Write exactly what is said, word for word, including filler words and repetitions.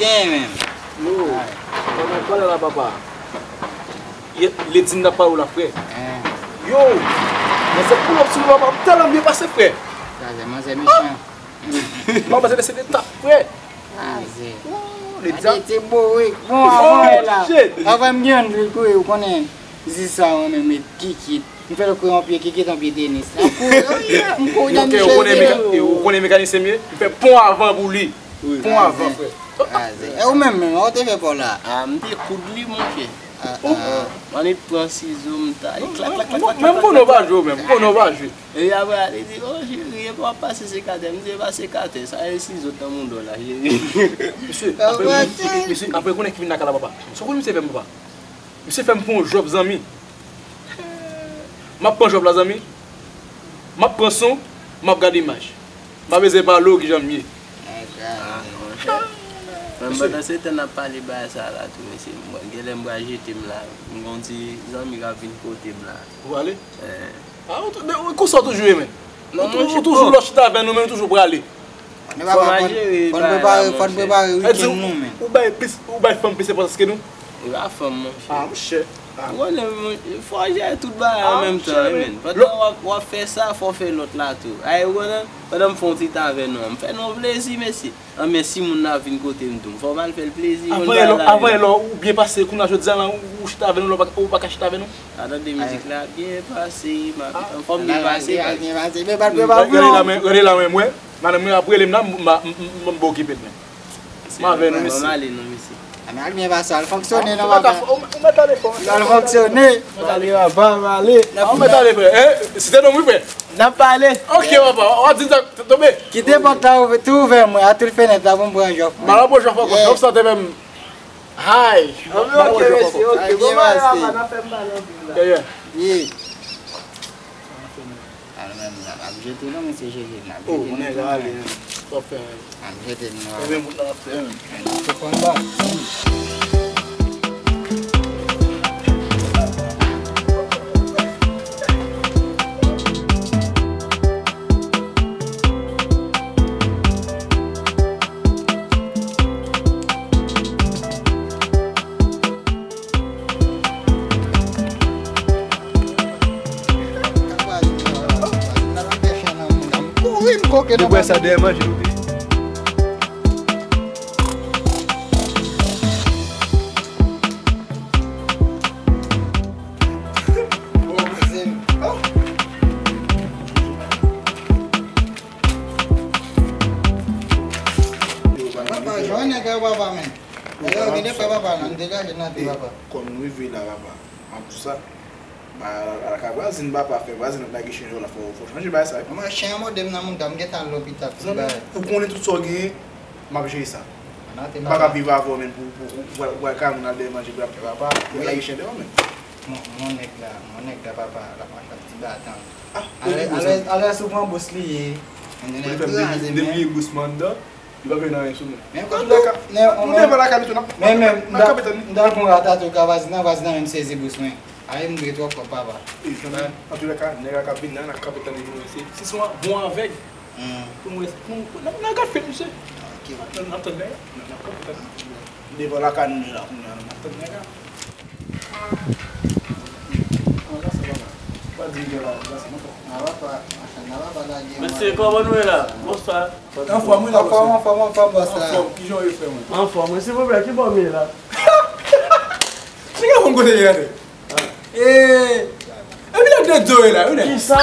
Yo, pale la, papa. Ye, Ledine t ap pale w la, frè. Yo, men se pull up sou nou, papa, m tèlman byen pase, frè. Sa se manzè mechan. M ap pase de se de tap, frè. Azè. Ledine. Te borik. Bon, avan la. Avan m gen ann kouri, ou konnen Ziza, ou menm met kikit. M fè l kwe yon pye kikit, yon pye tenis. L ap kouri, oh yeah, m kouri nan michel. Ou konnen mekanisyen m ye? M fè pon avan pou li. Pon avan, frè. Azè. E ou menm, menm, ou te fè pa w la? Ah, m te koud li, monchè. Ah, ah. M annik pran sizo, m taye, klak, klak, klak, klak. Men m konnen w pa jwe, menm. M konnen w pa jwe. Epi apre, li di, oh, cheri, epi w ap pase sekatè. M di, e pa sekatè, sa e sizo nan mouda w la, cheri. Mesye, apre, mesye, apre konnen ki vin lakay la, papa. Sa w konnen misye fè m, papa? Misye fè m pran yon jòb, zanmi. M ap pran jòb la, zanmi. M ap pran son, m ap gade imaj. M pa bezwen pale w kijan m ye. Ah, monchè. Mwen, pandan se tan n ap pale bagay sa la tou, mesye, mwen, genlè m pral jete m la. M gon ti zanmi k ap vin kote m la. Ou prale? Eh. Ah, ou tou-, men, ou, konsa w toujou ye, men. Non, ou, ou toujou lòt chita avè nou, men nou toujou prale. Fò n prepare, fò n prepare wikenn nou, men. Ou bay plis, ou bay fanm plis enpòtans ke nou? E pa fanm, monchè. Ah, monchè. Ou konnen, monchè, fò w jere tout bagay an menm tan, wi, men. Pandan w ap, w ap fè sa, fò w fè lòt la tou. Ay, ou konnen, pandan m fè yon ti tavèn, non, m fè nou yon plezi, mesye. An, men si moun nan ap vin kote m tou, fò m al fè l plezi, moun pa la. Avan yè, ou byen pase, kounye a jodi a la, ou, ou chita avè nou, la, ou pa, ou pa ka chita avè nou? A, tande mizik la, byen pase, m ap, anfòm byen pase, baz. Byen pase, men pa t prepa pou yo. Rele la, men, rele la, men, mwen, madanm mwen ap rele m la, m, m, m, m, m okipe l, men. M avè nou, mesye. Ban m ale non, mesye. A, men al byen pase, al fonksyone non, papa. Ou mèt ale fò. Al fonksyone. Mèt ale, papa, m ale. A, ou mèt ale, frè. Eh, site non m, wi, frè. N ap pale. Ok, papa, w ap di sa, tonbe. Kite pòt la ouvè, tou ouvè, mwen, a tout fenèt la pou m pran jòf mwen. M al pran jòf ankò. Jòf sa te fè m. Hay. Ok, mesye, ok. Bon, bagay la, n ap fè m pale anpil la. Yeah, yeah. Al menm la, m ap jete non, mesye Jezi, m ap jete non. Oh, nèg la ale, sa w ap fè menm? M ap jete non. E menm wout la w ap fè menm. Se konn ba. Kouri m koke nan. Debwè sa dèyè manje nou te. Papa, jwenn nèg yo, papa, men. Nèg yo gen de fwa, papa, nan degaje nan tou, papa. Kòm nou rive la, papa, m ap di sa. Ba, lakay vwazin, papa, fè vwazin ap lage chen yo la, fò, fò chanje bagay sa, wi. Mwen, chen an mòde m nan mouda, m gentan al lopital pou bagay. Ou konnen tout sa w genyen, m ap jere sa. M pa ka viv avè w, menm, pou, pou, pou, pou, pou al kay moun al dèyè manje, pou ap, pou al lage chen deyò, menm. Mon, mon nèg la, mon nèg la, papa, l ap mache ak ti batan. Alè, alè, alè, sou pran bous li ye. Li fè m depi, depi bous manda. Li pa vle nan anyen sou nou. Men kote nou, nou devan lakay nou tou, n ap, n ap kanpe tann li. M t al pran ratatouy ka vwazin nan, vwazin nan menm sezi bous mwen. Ay, m dwe twòp kòb, papa. E, zanmi, antoulèka, nèg la k ap vin la, n ap kanpe tann li, nou, se, se yon bon avèg. Pou nou wè, pou nou, n ap, n ap gad fèt, misye. Ok. N ap, n ap tann nèg la, n ap kanpe tann li. Devan lakay nou la, kounye a, n ap tann nèg la. Mesye, kòman nou ye la? Bonswa. Anfòm, wi, anfòm, anfòm, anfòm, bòs la. Anfòm, kijan w ye, frè mwen? Anfòm, wi, silvouplè, ki bò m ye la? Nèg la konn kote l ye, gade. Epi nèg de do ye la, wi, nèg. Kisa?